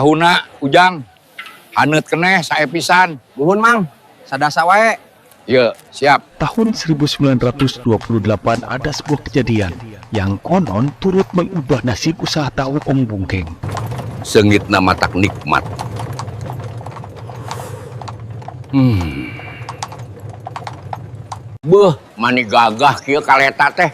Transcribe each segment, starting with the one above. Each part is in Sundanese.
Tahuna Ujang haneut keneh sae pisan. Nuhun Mang, sadasa wae. Ye, siap. Tahun 1928 ada sebuah kejadian yang konon turut mengubah nasib usaha tahu Ong Bungkeng. Seungitna matak nikmat. Beuh, mani gagah kieu kaleta teh.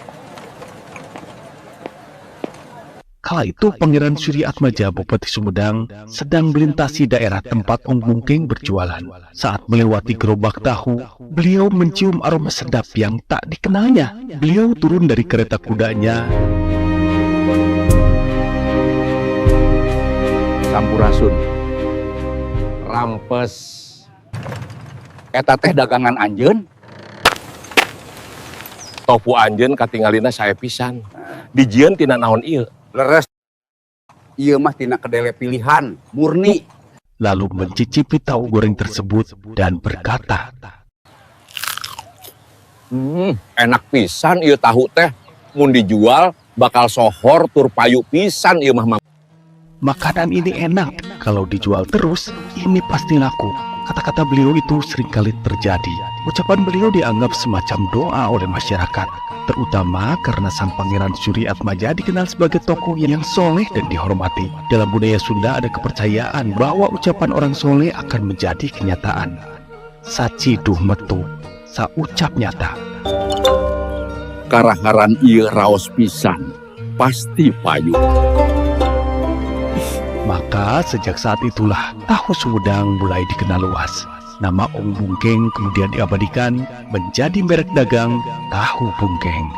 Kala itu Pangeran Surya Atmaja, Bupati Sumedang, sedang melintasi daerah tempat Ong Bungkeng berjualan. Saat melewati gerobak tahu, beliau mencium aroma sedap yang tak dikenalnya. Beliau turun dari kereta kudanya. Sampurasun. Rampes. Eta teh dagangan anjeun? Tofu anjeun katingalina sae pisan. Dijieun tina naon ieu? Leres. Ieu mah tina kedele pilihan, murni. Lalu mencicipi tahu goreng tersebut dan berkata, Enak pisan ieu tahu teh. Mun dijual bakal sohor tur payu pisan ieu mah. Makanan ini enak, kalau dijual terus, ini pasti laku. Kata-kata beliau itu seringkali terjadi. Ucapan beliau dianggap semacam doa oleh masyarakat, terutama karena sang Pangeran Surya Atmaja dikenal sebagai tokoh yang soleh dan dihormati. Dalam budaya Sunda ada kepercayaan bahwa ucapan orang soleh akan menjadi kenyataan. Saciduh metu, saucap nyata. Karaharan ieu raos pisan, pasti payu. Maka sejak saat itulah tahu Sumedang mulai dikenal luas. Nama Ong Bungkeng kemudian diabadikan menjadi merek dagang Tahu Bungkeng.